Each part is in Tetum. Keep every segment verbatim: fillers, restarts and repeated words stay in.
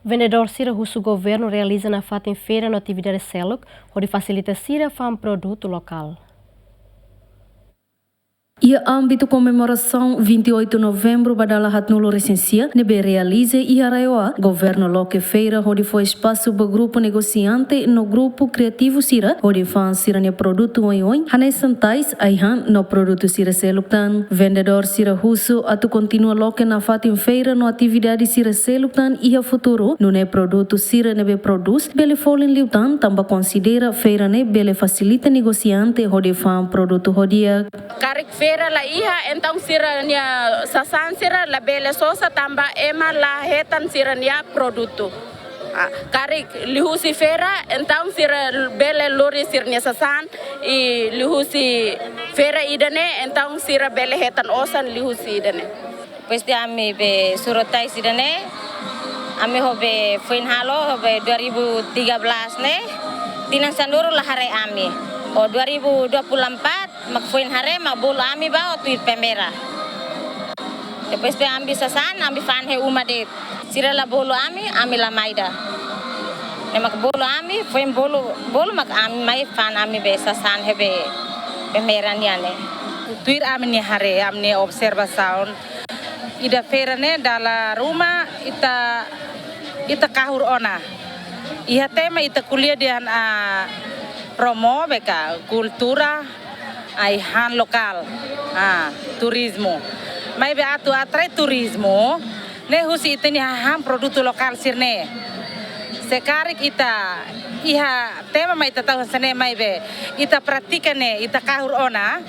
Vendedór sira husu governu realiza nafatin feira no atividade seluk, hodi fasilita sira fa'an produtu lokál. Iha ámbitu komemorasaun vinte e oito Novembru ba dala haatnulu resin sia ne'ebé realiza iha RAEOA, governu loke feira hodi fó espasu ba grupu negosiante no grupu kriativu sira hodi fa'an sira-nia produtu oioin, hanesan tais, ai-han no produtu sira seluk tan. Vendedór sira husu atu kontinua loke nafatin feira no atividade sira seluk tan iha futuru, nune'e produtu sira ne'ebé prodús bele folin liután, tanba konsidera feira ne'e bele fasilita negosiante hodi fa'an produtu ho di'ak. Karik feira la iha, entaun sira-nia sasán sira labele sosa tanba ema la hetan sira-nia produtu. Ah, karik liuhusi feira, entaun sira bele lori sira-nia sasán, i liuhusi feira ida-ne'e, entaun sira bele hetan osan liuhusi ida-ne'e. Depois de ami be suru tais ida-ne'e, ami ho be foin halo, ho be dua ribu tiga belas ne'e, tinan sanulu la haree ami. Ho dua ribu dua puluh empat, mak foin haree, mak bolu ami ba, ho tuir Primavera. Depois be ami sasán, ami fa'an iha uma de'it. Sira la bolu ami, ami la mai ida. Ne'e mak bolu ami, foin bolu, bolu mak ami mai fa'an ami be sasán iha be Primavera nian ne'e. Tuir ami-nia haree, ami-nia observasaun. Ida feira ne'e dala ruma ita, ita kahur ona. Iha tema ita ko'alia dehan, ah, promove ka kultura ai-han lokál, ah, turizmu. Maibé atu atrai turizmu, ne'e husi ita-nia hahán produtu lokál sira-ne'e. Se karik ita iha tema mak ita tau hanesan ne'e maibé ita pratika ne'e, ita kahur ona,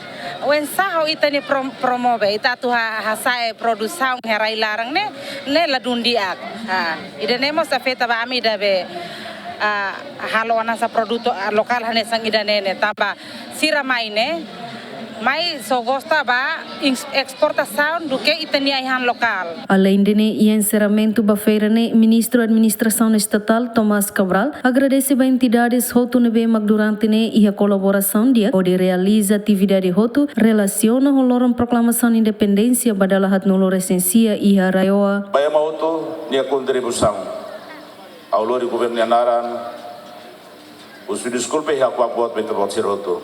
oinsá ho ita-nia prom-, promove, ita atu ha-, hasa'e produsaun iha rai-laran ne'e, ne'e ladún di'ak. Ah, ida-ne'e mós afeta ba ami ida be, ah, halo ona sa produtu, ah, lokál hanesan ida-ne'e ne'e, tanba sira mai ne'e, mai só gosta ba ins-, esportasaun duké ita-nia ai-han lokál. Aleinde ne'e, iha enserramentu ba feira ne'e, Ministru Administrasaun Estatál Tomás Cabral agradese ba entidades hotu ne'ebé mak durante ne'e iha kolaborasaun di'ak hodi realiza atividade hotu relasiona ho loron proklamasaun independénsia ba dala haatnulu resin sia iha RAEOA. Ba ema hotu nia kontribuisaun. Ha'u lori governu nia naran, husu deskulpa iha kuak buat bete buat sira hotu.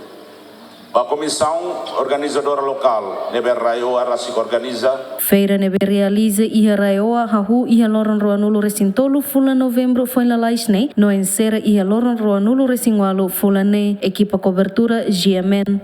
Ba komisaun organizadora lokál, ne'ebé RAEOA rasik organiza. Feira ne'ebé realiza iha RAEOA hahú iha loron ruanulu resin tolu fulan Novembru foin lalais ne'e, no enserra iha loron ruanulu resin ualu fulan ne'e. Ekipa kobertura G M N.